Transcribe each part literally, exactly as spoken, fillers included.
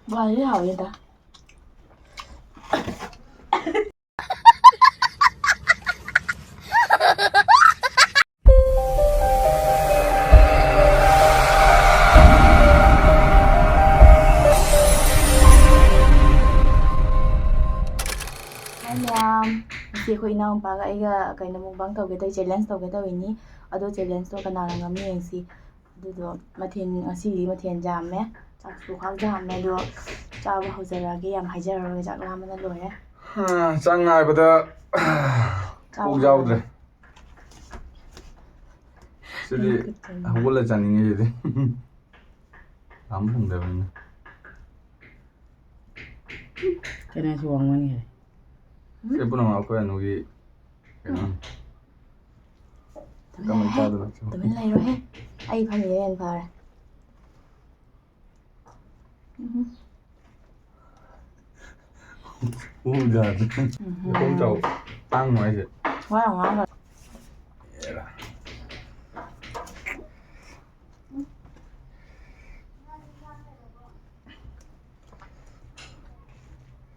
ꯕꯣꯔꯥꯁꯤ ꯍꯥꯎꯋꯦꯗ꯫ ꯍꯥꯏ ꯃꯌꯥꯝ, ꯉꯁꯤ ꯑꯩꯈꯣꯏ ꯏꯅꯥꯎꯅꯨꯄꯥꯒ ꯑꯩꯒ ꯀꯩꯅꯣ mukbang ꯇꯧꯒꯦ ꯇꯧꯏ, challenge ꯇꯧꯒꯦ ꯇꯧꯔꯤꯅꯤ꯫ ꯑꯗꯣ challengeꯇꯣ ꯀꯅꯥꯅ ꯉꯝꯃꯤ ꯌꯦꯡꯁꯤ꯫ ꯑꯗꯨꯗꯣ ꯃꯊꯦꯜ, ꯉꯁꯤꯗꯤ ꯃꯊꯦꯜ ꯌꯥꯝꯃꯦ, ꯆꯥꯛꯁꯨ ꯈꯥꯛ ꯌꯥꯝꯃꯦ꯫ ꯑꯗꯣ ꯆꯥꯕ ꯍꯧꯖꯔꯛꯑꯒꯦ, ꯌꯥꯝ ꯍꯥꯏꯖꯔꯔꯣꯏꯒꯦ, ꯆꯥꯛ ꯂꯥꯝꯕꯅ ꯂꯣꯏꯔꯦ꯫ ꯍꯥ, ꯆꯥꯛ ꯉꯥꯏꯕꯗ ꯆꯥꯕ ꯀꯣꯛ ꯌꯥꯎꯗ꯭ꯔꯦ꯫ ꯍꯧꯔꯒꯦ꯫ ꯁꯤꯗꯤ ꯑꯩ ꯈꯨꯠꯇꯅꯤ꯫ ꯍꯧꯒꯠꯂ ꯆꯥꯅꯤꯡꯉꯦ ꯁꯤꯗꯤ꯫ ꯂꯥꯝ ꯐꯪꯗꯕꯅꯤꯅ꯫ ꯀꯩꯅꯣꯁꯨ ꯋꯥꯡꯃꯟꯈ꯭ꯔꯦ꯫ ꯁꯤ ꯄꯨꯝꯅꯃꯛ ꯑꯩꯈꯣꯏ ꯑꯅꯨꯒꯤ ꯀꯩꯅꯣ꯫ ꯇꯨꯃꯤꯟ ꯀꯃꯥꯏ ꯂꯩꯔꯣꯍꯦ꯫ ꯆꯥꯗꯣꯏꯅꯣ? ꯇꯨꯃꯤꯟ ꯂꯩꯔꯣꯍꯦ꯫ ꯑꯩ ꯐꯝꯃꯤꯁꯦ ꯍꯦꯟꯅ ꯐꯔꯦ꯫ ꯎꯝ꯫ ꯎ ꯌꯥꯗ꯭ꯔꯦ꯫ ꯎꯝ꯫ ꯈꯣꯡ ꯆꯥꯎ꯫ ꯇꯥꯡ ꯅꯨꯡꯉꯥꯏꯁꯦ꯫ ꯋꯥ ꯌꯥꯝ ꯉꯥꯡꯒꯅꯨ꯫ ꯑꯦꯔꯥ꯫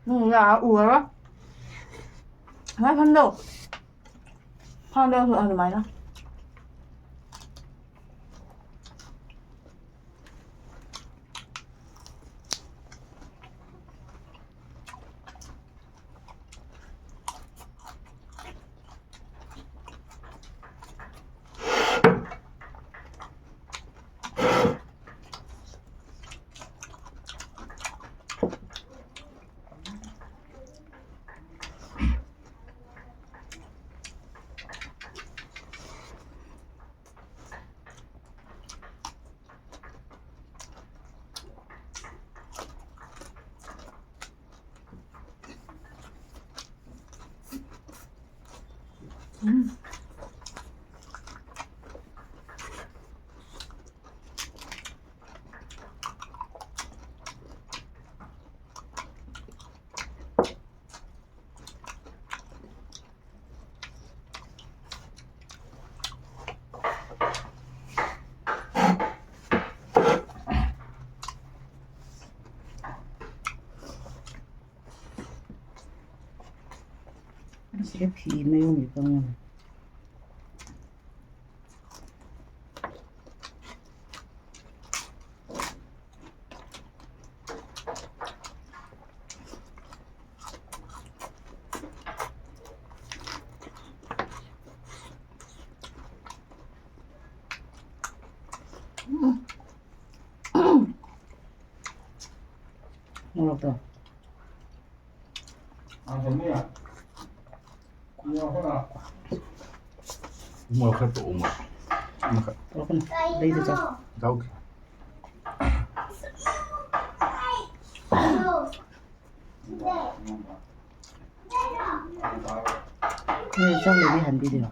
ꯎꯝ, ꯌꯥ, ꯎꯔꯔꯣꯏ꯫ ꯃꯥꯏ ꯐꯝꯗꯧ꯫ ꯐꯝꯗꯧꯁꯨ ꯑꯗꯨꯃꯥꯏꯅ꯫ ꯎꯝ꯫ ꯁꯤꯗ ꯐꯤ ꯃꯌꯨꯝꯒꯤ ꯀꯪꯉꯦ꯫ ꯎꯝ꯫ ꯃꯣꯔꯣꯛꯇꯣ꯫ ꯃꯣꯔꯣꯛ ꯈꯔ ꯇꯣꯛꯑꯣ, ꯃꯣꯔꯣꯛ꯫ ꯑꯃꯈꯛ꯫ ꯇꯣꯛꯀꯅꯨ꯫ ꯂꯩꯗ ꯆꯥꯎ꯫ ꯆꯥꯎꯈꯤ꯫ ꯅꯣꯏ ꯆꯥꯛ ꯂꯩꯕꯤ ꯍꯟꯕꯤꯗꯨꯅꯣ꯫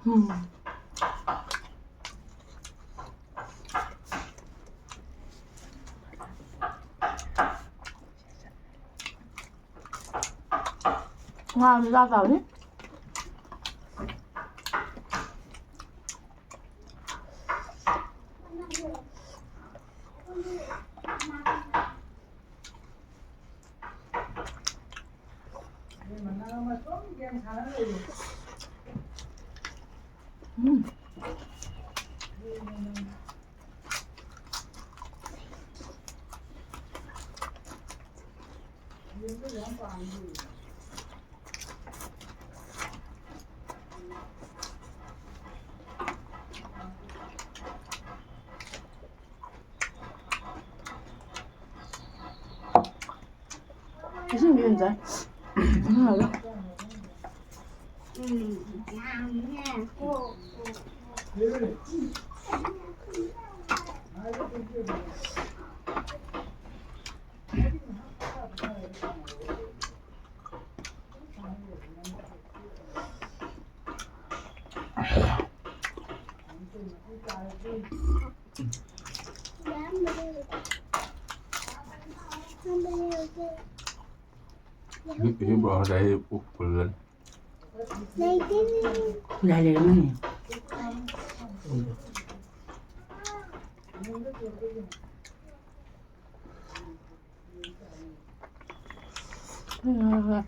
ꯎꯝ꯫ ꯉꯥꯁꯨ ꯆꯥ ꯇꯥꯕꯅꯤ꯫ ꯎꯝ꯫ ꯏꯁꯤꯡꯗꯤ ꯌꯥꯝ ꯆꯥꯏ꯫ ꯎꯝ, ꯍꯥꯎꯋꯦ꯫ ꯏꯁꯤꯡ ꯄꯨꯔꯛꯑꯣ, ꯉꯁꯥꯏ ꯄꯨꯛ ꯐꯨꯜꯂꯦ꯫ ꯈꯨꯖꯥꯏ ꯂꯩꯔꯝꯃꯅꯤ꯫ ꯎꯝ꯫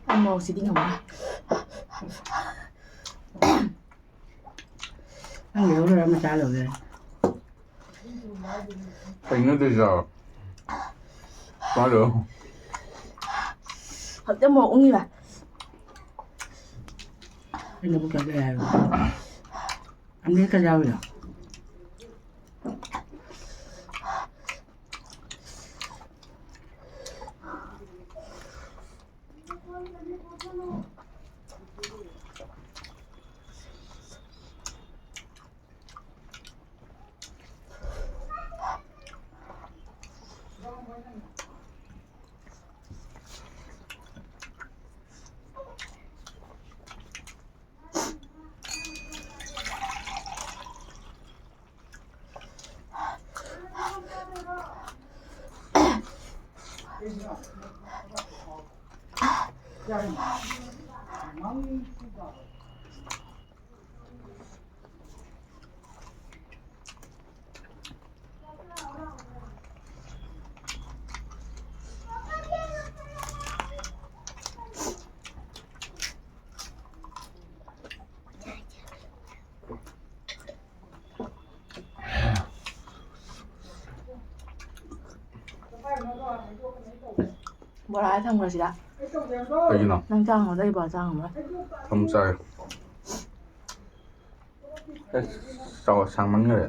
ꯑꯩ ꯃꯣꯔꯣꯛꯁꯤꯗꯤ ꯉꯝꯃꯣꯏ꯫ ꯅꯪ ꯂꯩꯍꯧꯔ ꯑꯃ ꯆꯥ ꯂꯣꯏꯔꯦ꯫ ꯀꯩꯅꯣ ꯇꯧꯏꯁꯦ? ꯃꯥꯗꯣ꯫ ꯍꯧꯖꯤꯛꯇ ꯃꯣꯔꯣꯛ ꯎꯪꯉꯤꯕ꯫ ꯑꯩꯅꯕꯨ ꯀꯩ ꯀꯩ ꯍꯥꯏꯕ? ꯑꯃꯦꯠꯀ ꯌꯥꯎꯔꯤꯔꯣ? ꯕꯣꯔꯥ ꯊꯝꯈ꯭ꯔꯁꯤꯔ? ꯀꯩꯒꯤꯅꯣ? ꯅꯪ ꯆꯥ ꯉꯝꯗ꯭ꯔꯣ? ꯑꯩ ꯕꯣꯔꯥ ꯆꯥ ꯉꯝꯃꯔꯣꯏ꯫ ꯊꯝ ꯆꯥꯔꯦ꯫ ꯑꯁ, ꯆꯥꯎ-, ꯁꯥꯡꯃꯟꯈ꯭ꯔꯦ꯫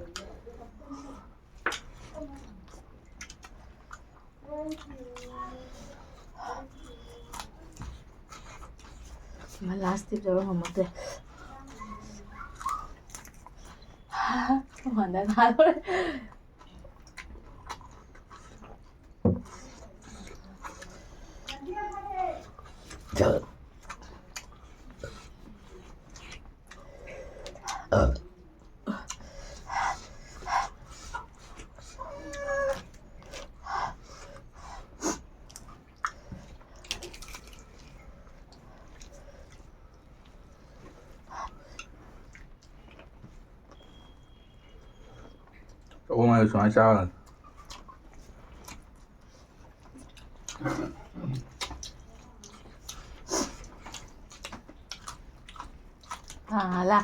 ꯃꯥ ꯂꯥꯁ ꯇꯤꯞ ꯂꯧꯕ ꯉꯝꯃꯛꯇ꯭ꯔꯦ꯫ ꯃꯥꯟꯗ ꯅꯥꯗꯣꯔꯦ꯫ ꯆꯥꯛ ꯃꯥꯏꯗ ꯁꯨꯃꯥꯏꯅ ꯆꯥꯔꯒ꯫ ꯑꯥ, ꯂꯥ꯫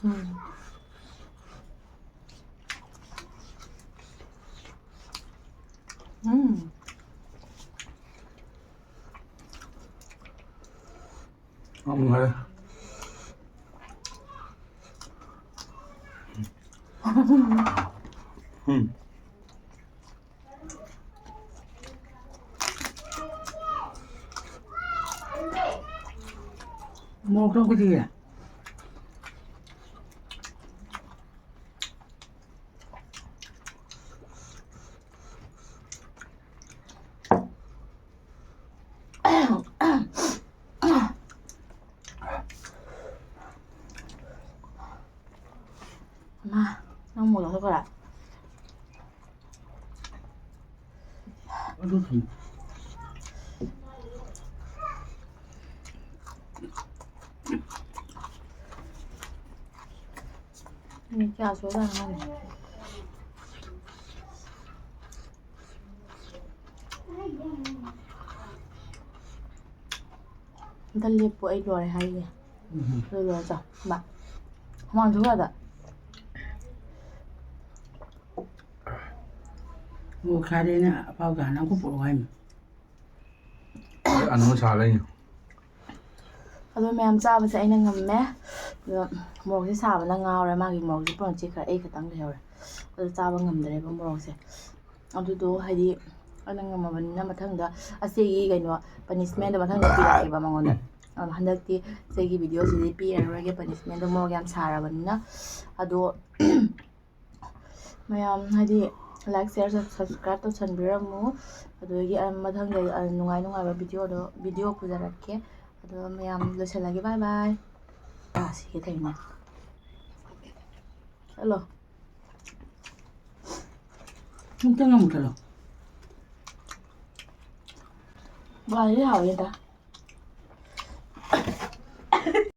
ꯎꯝ꯫ ꯎꯝ꯫ ꯉꯝꯈꯔꯦ꯫ ꯎꯝ꯫ ꯃꯣꯔꯣꯛ ꯊꯣꯛꯄꯗꯤ꯫ ꯃꯥ, ꯅꯪ ꯃꯣꯔꯣꯛ ꯂꯧꯊꯣꯛꯈ꯭ꯔꯦ? ꯑꯗꯨ ꯊꯝꯃꯨ꯫ ꯃꯤꯅꯤꯠ ꯀꯌꯥ ꯁꯨꯔꯖꯥꯠꯅꯣ ꯈꯪꯗꯦ꯫ ꯑꯝꯇ ꯂꯦꯞꯄꯨ, ꯑꯩ ꯂꯣꯏꯔꯦ ꯍꯥꯏꯒꯦ꯫ ꯎꯝ꯫ ꯑꯗꯨ ꯂꯣꯏꯔ ꯆꯥꯎ꯫ ꯃꯥ꯫ ꯍꯨꯃꯥꯡ ꯊꯣꯛꯈ꯭ꯔꯗ꯫ ꯃꯣꯔꯣꯛ ꯁꯥꯔꯦꯅ ꯑꯄꯥꯎ ꯆꯥꯅ ꯑꯃꯨꯛ ꯄꯨꯔꯛꯑꯣ ꯍꯥꯏꯃꯤ꯫ ꯑꯅꯨ ꯁꯥ ꯂꯩꯅꯤ꯫ ꯑꯗꯣ ꯃꯌꯥꯝ ꯆꯥꯕꯁꯦ ꯑꯩꯅ ꯉꯝꯃꯦ꯫ ꯑꯗꯣ ꯃꯣꯔꯣꯛꯁꯦ ꯁꯥꯕꯅ ꯉꯥꯎꯔꯦ꯫ ꯃꯥꯒꯤ ꯃꯣꯔꯣꯛꯁꯦ ꯄꯨꯔꯥ ꯆꯤꯛꯈ꯭ꯔꯦ꯫ ꯑꯩ ꯈꯛꯇꯪ ꯂꯩꯍꯧꯔꯦ꯫ ꯑꯗꯨ ꯆꯥꯕ ꯉꯝꯗ꯭ꯔꯦꯕ ꯃꯣꯔꯣꯛꯁꯦ꯫ ꯑꯗꯨꯗꯣ ꯍꯥꯏꯗꯤ ꯑꯩꯅ ꯉꯝꯃꯕꯅꯤꯅ ꯃꯊꯪꯗ ꯑꯁꯤꯒꯤ ꯀꯩꯅꯣ punishmentꯗꯣ ꯃꯊꯪꯗ ꯄꯤꯔꯛꯀꯦꯕ ꯃꯉꯣꯟꯗ꯫ ꯑꯗꯣ ꯍꯟꯗꯛꯇꯤ ꯁꯤꯒꯤ videoꯁꯤꯗꯤ ꯄꯤꯔꯔꯣꯏꯒꯦ, punishmentꯗꯣ ꯃꯣꯔꯣꯛ ꯌꯥꯝ ꯁꯥꯔꯕꯅꯤꯅ꯫ ꯑꯗꯣ ꯃꯌꯥꯝ ꯍꯥꯏꯗꯤ like, share, subscribe ꯇꯧꯁꯟꯕꯤꯔꯝꯃꯨ꯫ ꯑꯗꯨꯗꯒꯤ ꯑꯩ ꯃꯊꯪꯗ, ꯑ, ꯅꯨꯡꯉꯥꯏ ꯅꯨꯡꯉꯥꯏꯕ videoꯗꯣ, video ꯄꯨꯖꯔꯛꯀꯦ꯫ ꯑꯗꯣ ꯃꯌꯥꯝ ꯂꯣꯏꯁꯤꯜꯂꯒꯦ꯫ Bye bye꯫ ꯑꯥ, ꯁꯤꯒꯦ ꯇꯧꯔꯤꯅꯦ꯫ ꯆꯠꯂꯣ꯫ ꯑꯝꯇ ꯉꯝꯈꯠꯂꯣ꯫ ꯕꯣꯔꯥꯁꯤꯗꯤ ꯍꯥꯎꯋꯦꯗ꯫